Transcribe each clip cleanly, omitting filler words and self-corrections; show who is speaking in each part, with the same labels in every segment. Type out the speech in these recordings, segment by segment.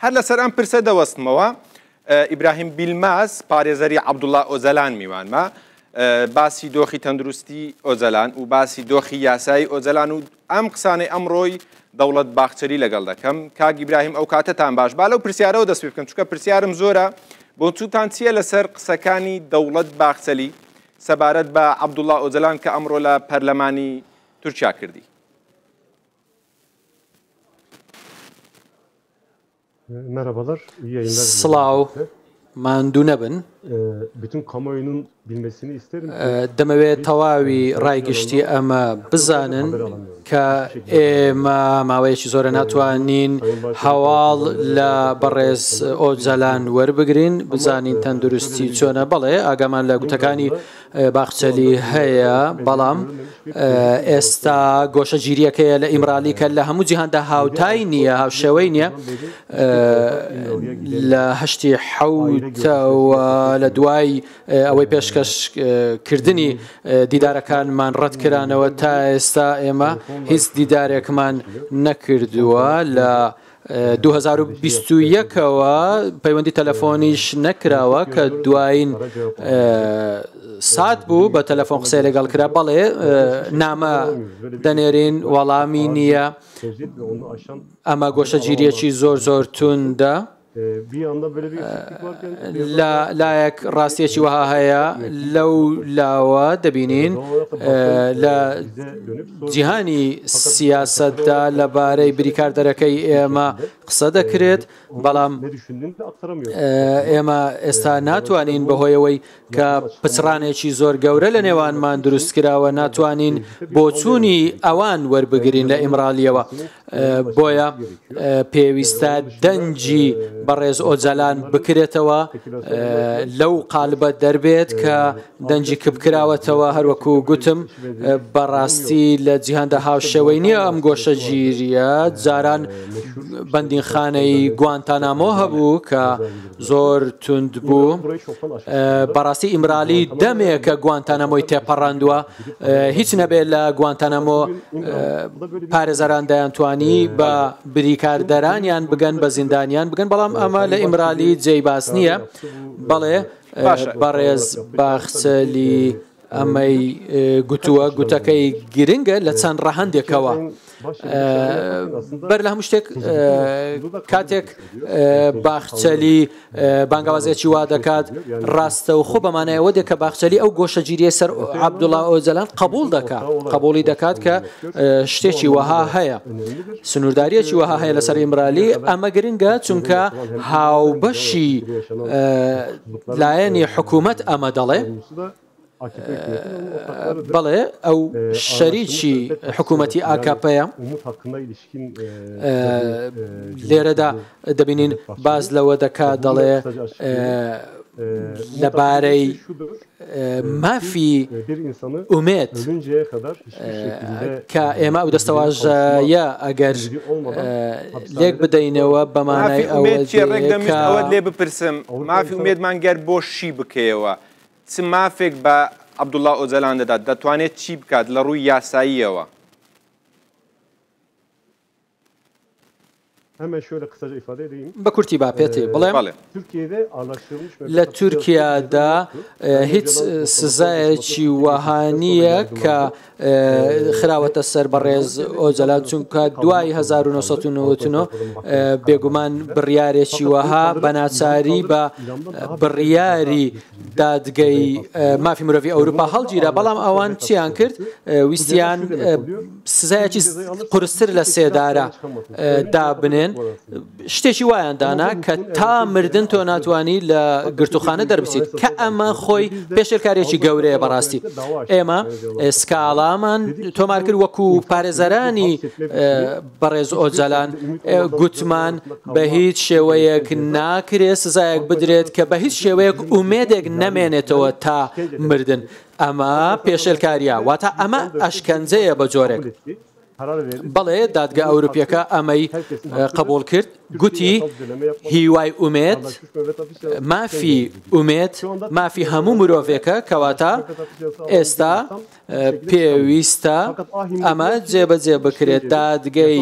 Speaker 1: هەر لەسەر ئەم پرسە دەوەستمەوە. ئیبراهیم بیلماز، پارێزەری عەبدوڵا ئۆجەلان میوانمە. باسی دۆخی تەندروستی ئۆجەلان و باسی دۆخی یاسایی ئۆجەلان و ئەم قسانەی ئەمڕۆی دەوڵەت باخچەلی لەگەڵ دەکەم. کاک ئیبراهیم ئەو کاتەتان باش. با لەو پرسیارەوە دەست پێ بکەم چونکە پرسیارم زۆرە. بۆچووتان چییە لەسەر قسەکانی دەوڵەت باخچەلی سەبارەت بە عەبدوڵا ئۆجەلان کە ئەمڕۆ لە پەرلەمانی تورکیا کردی؟
Speaker 2: سڵاو، ماندوو نەبن. دەمەوێت تەواوی ڕای گشتی ئەمە بزانن کە ئێمە ماوەیەکی زۆرە ناتوانین هەواڵ لە بەڕێز ئۆجالان وەربگرین بزانین تەندروستی چۆنە بەڵێ ئاگامان لە گوتەکانی باخچەلی هەیە، بەڵام ئێستا گۆشەگیرییەکەیە لە ئیمرالی کە لە هەموو جیهاندا هاوتای نییە، هاوشێوەی نییە. لە هەشتی حەوتەوە لە دوای ئەوەی پێشکەشکردنی دیدارەکانمان ڕەتکرانەوە تا ئێستا ئێمە هیچ دیدارێکمان نەکردووە لە 2021 ەوە پەیوەندی تەلەفۆنیش نەکراوە کە دوایین سات بوو بە تەلەفۆن قسەی لەگەڵ کرا بەڵێ نامە دەنێرین وەڵامی نییە ئەمە گۆشەگیریەکی زۆر زۆر توندە. لە لایەک ڕاستیەکی وەها هەیە لەو لاوە دەبینین لە جیهانی سیاسەتدا لەبارەی بریکاردەرەکەی ئێمە قسە دەکرێت بەڵام ئێمە ئێستا ناتوانین بەهۆیەوەی کە پچڕانێکی زۆر گەورە لە نێوانمان دروست کراوە ناتوانین بۆچوونی ئەوان وەربگرین لە ئیمرالیەوە بۆیە پێویستە دەنگی بەڕێز ئۆجالان بکرێتەوە لەو قالبە دەربێت کە دەنگی کپکراوەتەوە هەروەکو گوتم بەڕاستی لە جیهاندا هاوشێوەی نییە ئەم گۆشەگیریە جاران بەندینخانەی گوانتانامۆ هەبوو کە زۆر توند بوو بەڕاستی ئیمرالی دەمێکە گوانتانامۆی تێپەڕاندووە هیچ نەبێت لە گوانتانامۆ پارێزەران دەیانتوانی بە بریکاردەرانیان بگەن بە زیندانیان بگەن بەڵام ئەمە لە ئیمرالی جێی باس نییە بەڵێ بەڕێز باخچەلی ئەمەی گوتووە گوتەکەی گرنگە لە چەند ڕەهەندێکەوە بەر لە هەموو شتێک کاتێک باخچەلی بانگەوازێکی وا دەکات ڕاستەوخۆ بەمانایەوە دێ کە باخچەلی ئەو گۆشەگیریە سەر عەبدوڵا ئۆجەلان قبول دەکات قبولی دەکات کە شتێکی وەها هەیە سنوورداریەکی وەها هەیە لەسەر ئیمرالی ئەمە گرنگە چونکە هاوبەشی لایەنی حکوومەت ئەمە دەڵێ بەڵێ ئەو شەریکی حکوومەتی ئاکاپەیە لێرەدا دەبینین باز لەوە دەکات دەڵێ لەبارەی مافی ئومێد کە ئێمە ئەو دەستەواژەیە ئەگەر لێک بدەینەوە بەمانای ئەوە
Speaker 1: ئەوەت لێ بپرسم مافی ئومێدمان گەر بۆ شی بکەیەوە چ مافێک بە عەبدوڵا ئۆجەلان دەدات، دەتوانێت چی بکات لە ڕووی یاساییەوە؟
Speaker 2: بە کورتی با پێت بڵێم، لە تورکیادا هیچ سزایەکی وەها نییە کە خراوەتە سەر بەڕێز ئۆجەلان، چونکە دوای 1999 بێگومان بڕیارێکی وەها بە ناچاری بە بڕیاری دادگەی مافی مرۆڤی ئەوروپا هەڵگیرا، بەڵام ئەوان چیان کرد؟ ویستیان سزایەکی قورستر لە سێدارە دابنێن، شتێکی وایان دانا کە تا مردن تۆ ناتوانی لە گرتوخانە دەربچیت کە ئەمە خۆی پێشێلکاریەکی گەورەیە بەڕاستی ئێمە سکاڵامان تۆمار کرد وەکو پارێزەرانی بەڕێز ئۆجالان گوتمان بە هیچ شێوەیەک ناکرێت سزایەک بدرێت کە بە هیچ شێوەیەک ئومێدێک نەمێنێتەوە تا مردن ئەمە پێشێلکاریە واتە ئەمە ئەشکەنجەیە بە جۆرێک. بەڵێ دادگا ئەوروپیەکە ئەمەی قبوڵ کرد، گوتی هیوای ئومێد، مافی ئومێد مافی هەموو مرۆڤێکە، کەواتە ئێستا پێویستە ئەمە جێبەجێ بکرێت. دادگەی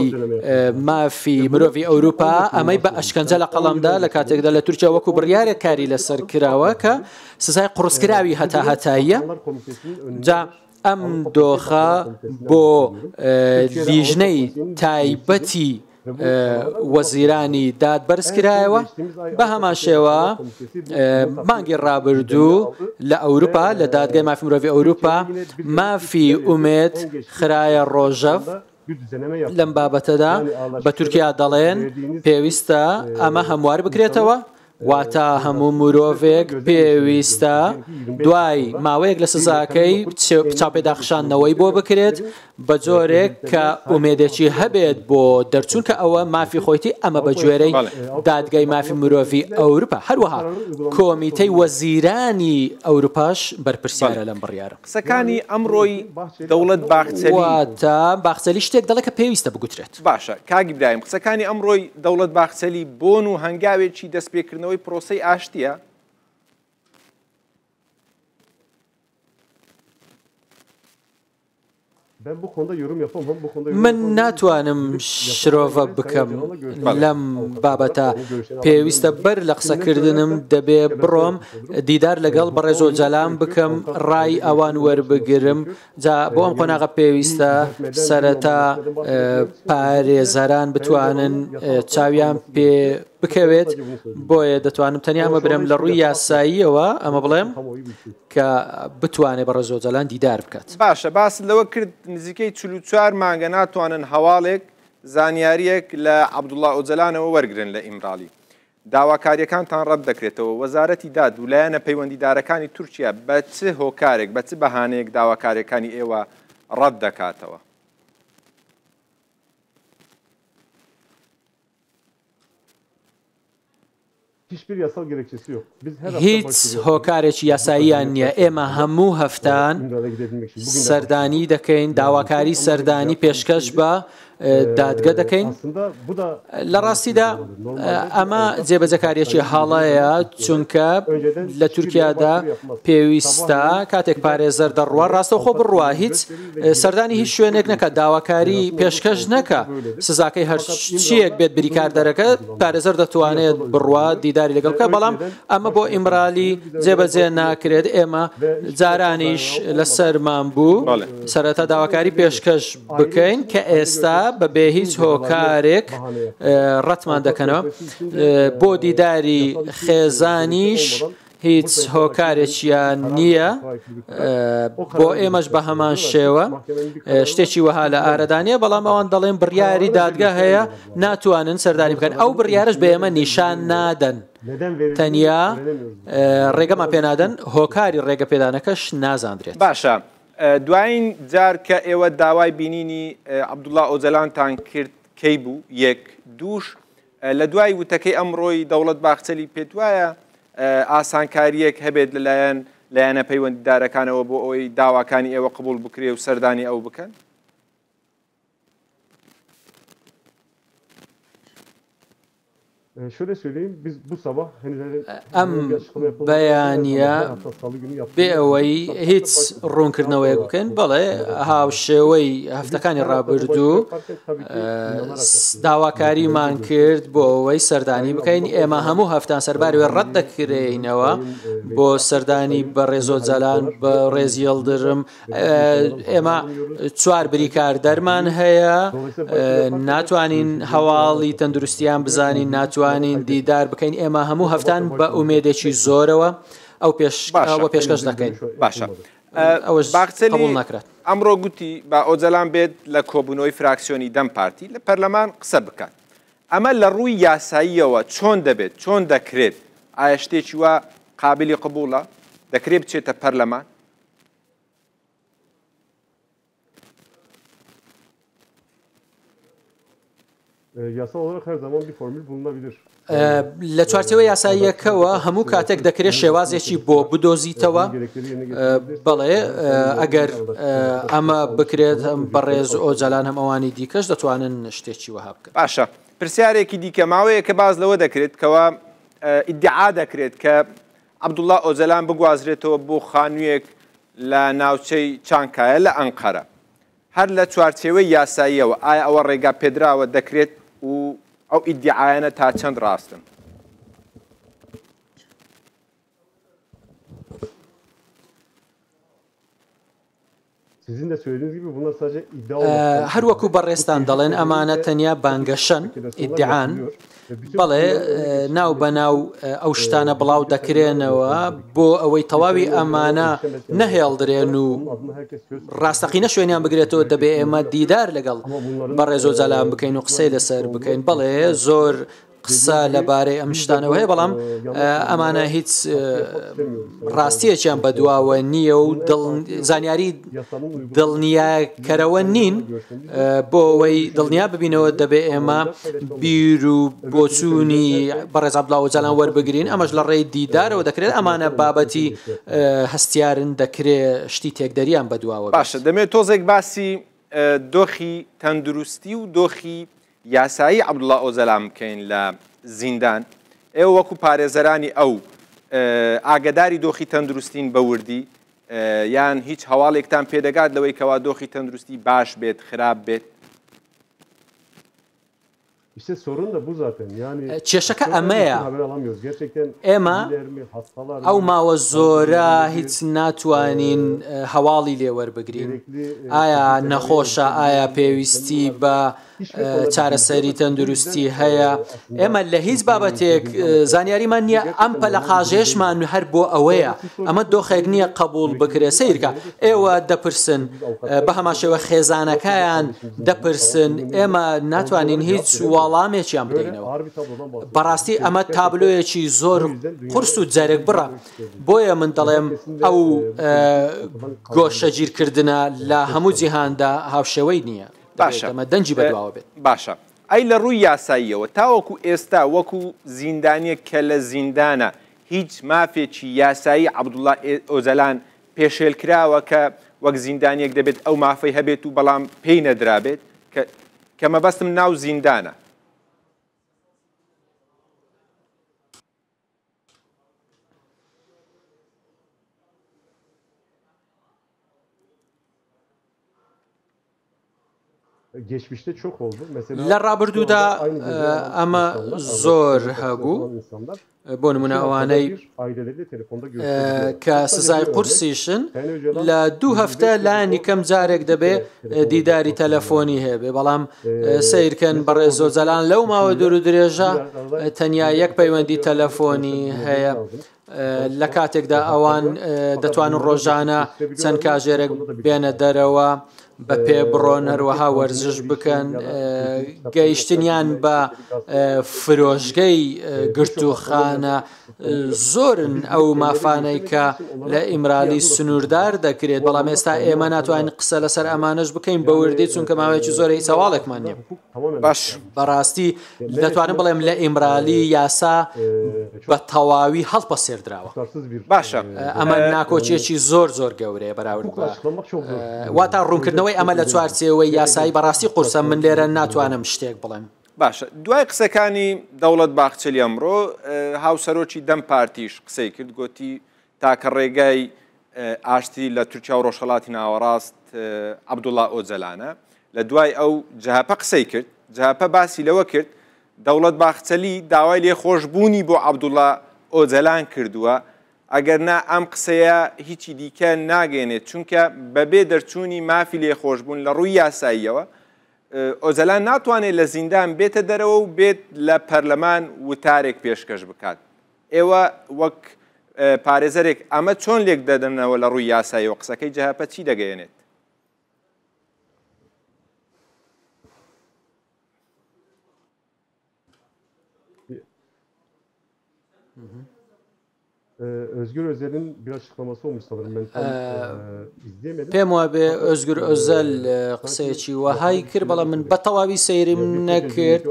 Speaker 2: مافی مرۆڤی ئەوروپا ئەمەی بە ئەشکەنجە لە قەڵەمدا لە کاتێکدا لە تورکیا وەکو بڕیارێک کاری لەسەر کراوە کە سزای قوڕسکراوی هەتاهەتاییە. جا ئەم دۆخە بۆ لیژنەی تایبەتی وەزیرانی داد بەرزکرایەوە، بە هەمان شێوە مانگی ڕابردوو لە ئەوروپا لە دادگای مافی مرۆڤی ئەوروپا مافی ئومێد خرایە ڕۆژەڤ لەم بابەتەدا بە تورکیا دەڵێن پێویستە ئەمە هەموار بکرێتەوە واتە هەموو مرۆڤێک پێویستە دوای ماوەیەک لە سزاکەی چاوپێداخشاندنەوەی بۆ بکرێت بە جۆرێک کە ئومێدێکی هەبێت بۆ دەرچوون کە ئەوە مافی خۆیتی ئەمە بە گوێرەی دادگای مافی مرۆڤی ئەوروپا هەروەها کۆمیتەی وەزیرانی ئەوروپاش بەرپرسیارە لەم بڕیارە.
Speaker 1: قسەکانی ئەمڕۆی دەوڵەت باخچەلی.
Speaker 2: واتە باخچەلی شتێک دەڵێت کە پێویستە بگوترێت.
Speaker 1: باشە کاک ئیبراهیم قسەکانی ئەمڕۆی دەوڵەت باخچەلی بۆن و هەنگاوێکی دەستپێکردنەوەی پرۆسەی ئاشتییە؟
Speaker 2: من ناتوانم شرۆڤە بکەم لەم بابەتە، پێویستە بەر لە قسەکردنم دەبێ بڕۆم دیدار لەگەڵ بەڕێز ئۆجالان بکەم ڕای ئەوان وەربگرم، جا بۆ ئەم قۆناغە پێویستە سەرەتا پارێزەران بتوانن چاویان پێ بکەوێت، بۆیە دەتوانم تەنیا ئەمە برێم لە ڕووی یاساییەوە ئەمە بڵێم کە بتوانێت بەڕێز ئۆجالان دیدار بکات.
Speaker 1: باشە باست لەوە کرد نزیکەی 44 مانگە ناتوانن هەواڵێک زانیارییەک لە عەبدوڵا ئۆجەلانەوە وەرگرن لە ئیمرالی. داواکارییەکانتان ڕەت دەکرێتەوە، وەزارەتی داد و لایەنە پەیوەندیدارەکانی تورکیا بە چ هۆکارێک، بە چ بەهانەیەک داواکارییەکانی ئێوە ڕەت دەکاتەوە؟
Speaker 2: هیچ هۆکارێکی یاساییان نییە، ئێمە هەموو هەفتان سەردانی دەکەین، داواکاری سەردانی پێشکەش بە دادگە دەکەین. لە ڕاستیدا ئەمە جێبەجێکارییەکی هەڵەیە، چونکە لە تورکیادا پێویستە کاتێک پارێزەر دەڕوا ڕاستەوخۆ بڕوا هیچ سەردانی هیچ شوێنێک نەکات، داواکاری پێشکەش نەکا، سزاکەی هەرچییەک بێت بریکاردەرەکە پارێزەر دەتوانێت بڕوا دیداری لەگەڵ بکات، بەڵام ئەمە بۆ ئیمرالی جێبەجێ ناکرێت، ئێمە جارانیش لەسەرمان بوو سەرەتا داواکاری پێشکەش بکەین کە ئێستا بەبێ هیچ هۆکارێک ڕەتمان دەکەنەوە بۆ دیداری خێزانیش هیچ هۆکارێکیان نییە بۆ ئێمەش بە هەمان شێوە شتێکی وەها لە ئارەدانە بەڵام ئەوان دەڵێن بڕیاری دادگا هەیە ناتوانن سەردانی بکەن ئەو بڕیارش بە ئێمە نیشان نادەن تەنیا ڕێگەمان پێنادەن هۆکاری ڕێگە پێدانەکەش نازاندرێت.
Speaker 1: باشە دوایین جار کە ئێوە داوای بینینی عەبدوڵا ئۆجەلانتان کرد کەی بوو؟ یەک. دووش، لە دوای وتەکەی ئەمڕۆی دەوڵەت باخچەلی پێتوایە ئاسانکارییەک هەبێت لەلایەن لایەنە پەیوەندیدارەکانەوە بۆ ئەوەی داواکانی ئێوە قبوڵ بکرێ و سەردانی ئەو بکەن؟
Speaker 2: ئەم بەیانییە بێ ئەوەی هیچ ڕوونکردنەوەیەک بکەین، بەڵێ هاوشێوەی هەفتەکانی ڕابردوو داواکاریمان کرد بۆ ئەوەی سەردانی بکەین، ئێمە هەموو هەفتان سەرباری وێ ڕەت دەکرێینەوە بۆ سەردانی بەڕێز ئۆجالان، بەڕێز یڵدرم، ئێمە چوار بریکار دەرمان هەیە ناتوانین هەواڵی تەندروستیان بزانین ناتوانین دیدار بکەین ئێمە هەموو هەفتان بە ئومێدێکی زۆرەوە ئەو پێش ئەوە پێشکەش دەکەین
Speaker 1: باشە
Speaker 2: ئەوەش قبوڵ ناکرێت.
Speaker 1: ئەمڕۆ گوتی با ئۆجەلان بێت لە کۆبوونەوەی فراکسیۆنی دەم پارتی لە پەرلەمان قسە بکات ئەمە لە ڕووی یاساییەوە چۆن دەبێت چۆن دەکرێت ئایا شتێکی وا قابلی قبوڵە دەکرێت بچێتە پەرلەمان؟
Speaker 3: Yasal olarak her zaman bir formül bulunabilir.
Speaker 2: لە چوارچێوە یاساییەکەوە هەموو کاتێک دەکرێت شێوازێکی بۆ بدۆزیتەوە بەڵێ ئەگەر ئەمە بکرێت هەم بەڕێز ئۆجالان هەم ئەوانی دیکەش دەتوانن شتێکی وەها بکەن.
Speaker 1: باشە پرسیارێکی دیکە ماوەیە کە باس لەوە دەکرێت کەوا ئیدعا دەکرێت کە عەبدوڵا ئۆجەلان بگوازرێتەوە بۆ خانوویەک لە ناوچەی چانکایە لە ئەنقەرە. هەر لە چوارچێوەی یاساییەوە ئایا ئەوە ڕێگا پێدراوە دەکرێت و ئەو ئیدیعایانە تا چەند ڕاستن؟
Speaker 3: Sizin de söylediğiniz gibi bunlar sadece iddia olmaktan
Speaker 2: هەر وەکو بەڕێزتان دەڵێن ئەمانە تەنیا بانگەشەن، ئیدعان، بەڵێ ناو بە ناو ئەو شتانە بڵاو دەکرێنەوە بۆ ئەوەی تەواوی ئەمانە نەهێڵدرێن و ڕاستەقینە شوێنیان بگرێتەوە دەبێ ئێمە دیدار لەگەڵ بەڕێز ئۆجالان بکەین و قسەی لەسەر بکەین بەڵێ زۆر قسە لەبارەی ئەم شتانەوە هەیە بەڵام ئەمانە هیچ ڕاستیەکیان بەدواوە نییە و زانیاری دڵنیاکەرەوە نین بۆ ئەوەی دڵنیا ببینەوە دەبێ ئێمە بیر و بۆچوونی بەڕێز عەبدوڵا ئۆجالان وەربگرین ئەمەش لە ڕێی دیدارەوە دەکرێت ئەمانە بابەتی هەستیارن دەکرێ شتی تێکدەریان بەدواوە
Speaker 1: باشە دەمێت تۆزێک باسی دۆخی تەندروستی و دۆخی یاسایی عەبدوڵا ئۆجەلان بکەین لە زیندان، ئێوە وەکو پارێزەرانی ئەو ئاگەداری دۆخی تەندروستین بە وردی یان هیچ هەواڵێکتان پێدەگات لەوەی کەوا دۆخی تەندروستی باش بێت خراپ بێت؟
Speaker 3: İşte sorun da bu zaten. Yani
Speaker 2: کێشەکە ئەمەیە ئێمە ئەو ماوە زۆرە هیچ ناتوانین هەواڵی لێ وەربگرین ئایا نەخۆشە ئایا پێویستی بە چارەسەری تەندروستی هەیە ئێمە لە هیچ بابەتێک زانیاریمان نییە ئەم پەلەقاژێشمان هەر بۆ ئەوەیە ئەمە دۆخێک نییە قبول بکرێ سیرکە ئێوە دەپرسن بە هەمان شێوە خێزانەکەیان دەپرسن ئێمە ناتوانین هیچ وەڵامێکیان بدەینەوە بەڕاستی ئەمە تابلۆیەکی زۆر قورس و جەرگ بڕە بۆیە من دەڵێم ئەو گۆشەگیرکردنە لە هەموو جیهاندا هاوشێوەی نییە
Speaker 1: باشە
Speaker 2: ئەمە دەنگی بەدواوە بێت.
Speaker 1: باشە ئەی لە ڕووی یاساییەوە تاوەکو ئێستا وەکو زیندانیەک کە لە زیندانە هیچ مافێکی یاسایی عەبدوڵا ئۆجەلان پێشێلکراوە کە وەک زیندانیەک دەبێت ئەو مافەی هەبێت و بەڵام پێی نەدرابێت کە کە مەبەستم ناو زیندانە.
Speaker 2: لە ڕابردوودا ئەمە زۆر هەبوو بۆ نمونە ئەوانەی کە سزای قورسیشن لە دوو هەفتە لانی کەم جارێک دەبێ دیداری تەلەفۆنی هەبێ بەڵام سیرکەن بەڕێز ئۆجالان لەو ماوە دوور و درێژە تەنیا یەک پەیوەندی تەلەفۆنی هەیە لە کاتێکدا ئەوان دەتوانن ڕۆژانە چەند کاژێرێک بێنە دەرەوە بە پێ بڕۆن هەروەها وەرزش بکەن گەیشتنیان بە فرۆشگەی گرتووخانە زۆرن ئەو مافانەی کە لە ئیمرالی سنووردار دەکرێت بەڵام ئێستا ئێمە ناتوانین قسە لەسەر ئەمانەش بکەین بە وردی چونکە ماوەیەکی زۆرە هیچ هەواڵێکمان نییە
Speaker 1: باش
Speaker 2: بەڕاستی دەتوانم بڵێم لە ئیمرالی یاسا بە تەواوی هەڵپەسێردراوە.
Speaker 1: باشە
Speaker 2: ئەمە ناکۆکیەکی زۆر زۆر گەورەیە بەراورد بە واتا ڕوونکردنەوەی ئەمە لە چوارچێوەی یاسایی بەڕاستی قورسە من لێرە ناتوانم شتێک بڵێم.
Speaker 1: باشە دوای قسەکانی دەوڵەت باخچەلی ئەمڕۆ هاوسەرۆکی دەم پارتیش قسەی کرد گۆتی تاکە ڕێگای ئاشتی لە تورکیا و ڕۆژهەڵاتی ناوەڕاست عەبدوڵا ئۆجەلانە. لە دوای ئەو جەهەپە قسەی کرد، جەهەپە باسی لەوە کرد دەوڵەت باخچەلی داوای لێخۆشبوونی بۆ عەبدوڵا ئۆجەلان کردووە، ئەگەرنا ئەم قسەیە هیچی دیکە ناگەیەنێت، چونکە بەبێ دەرچوونی مافی لێخۆشبوون لە ڕووی یاساییەوە ئۆجەلان ناتوانێت لە زیندان بێتە دەرەوە و بێت لە پەرلەمان وتارێک پێشکەش بکات. ئێوە وەک پارێزەرێک ئەمە چۆن لێک دەدەنەوە لە ڕووی یاساییەوە قسەکەی جەهەپە چی دەگەیەنێت؟
Speaker 3: Özgür Özel'in bir açıklaması olmuş sanırım. Ben tam izleyemedim.
Speaker 2: پێم وابێ ئۆزگور ئۆزەل قسەیەکی وەهای کرد بەڵام من بە تەواوی سەیرم نەکرد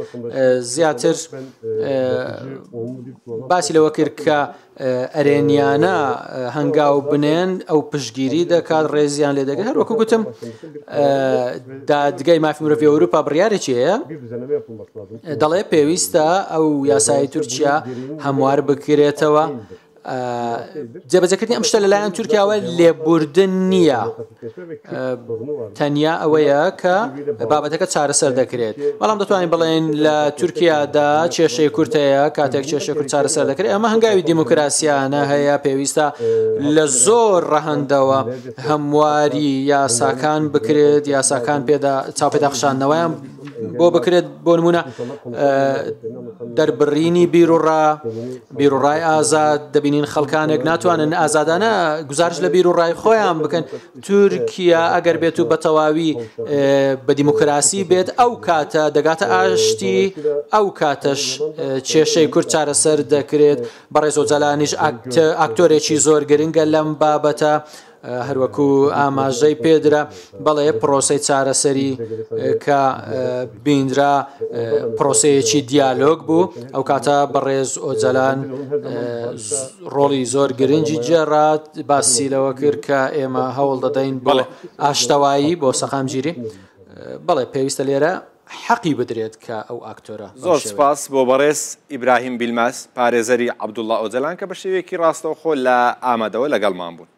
Speaker 2: زیاتر باسی لەوە کرد کە ئەرێنیانە هەنگاو بنێن ئەو پشتگیری دەکات ڕێزیان لێ دەگرێت هەروەکو گوتم دادگای مافی مرۆڤی ئەوروپا بڕیارێکی هەیە دەڵێ پێویستە ئەو یاسای تورکیا هەموار بکرێتەوە جێبەجێکردنی ئەم شتە لەلایەن تورکیاوە لێبوردن نییە تەنیا ئەوەیە کە بابەتەکە چارەسەر دەکرێت بەڵام دەتوانین بڵێن لە تورکیادا کێشەی کورد هەیە کاتێک کێشەی کورد چارەسەر دەکرێت ئەمە هەنگاوی دیموکراسیانە هەیە پێویستە لە زۆر ڕەهەندەوە هەمواری یاساکان بکرێت یاساکان پێدا چاوپێدا خشاندنەوەیان بۆ بکرێت بۆ نمونە دەربڕینی بیرروڕا بیرروڕای ئازاد دەبینین خەڵکانێک ناتوانن ئازادانە گزارش لە بیرروڕای خۆیان بکەن تورکیا ئەگەر بێت و بە تەواوی بە دیموکراسی بێت ئەو کاتە دەگاتە ئاشتی ئەو کاتەش کێشەی کورد چارەسەر دەکرێت بەڕێز ئۆجالانیش ئاکتۆرێکی زۆر گرنگە لەم بابەتە هەروەکو ئاماژەی پێدرا بەڵێ پرۆسەی چارەسەری کە بینرا پرۆسەیەکی دیالۆگ بوو ئەو کاتە بەڕێز ئۆجالان ڕۆڵی زۆر گرنگی گێڕا باسی لەوە کرد کە ئێمە هەوڵ دەدەین بۆ ئاشتەوایی بۆ سەقامگیری بەڵێ پێویستە لێرە حەقی بدرێت کە ئەو ئاکتۆرە
Speaker 1: زۆر سپاس بۆ بەڕێز ئیبراهیم بیلماز پارێزەری عەبدوڵڵا ئۆجەلان کە بە شێوەیەکی ڕاستەوخۆ لە ئامەدەوە لەگەڵمان بوون.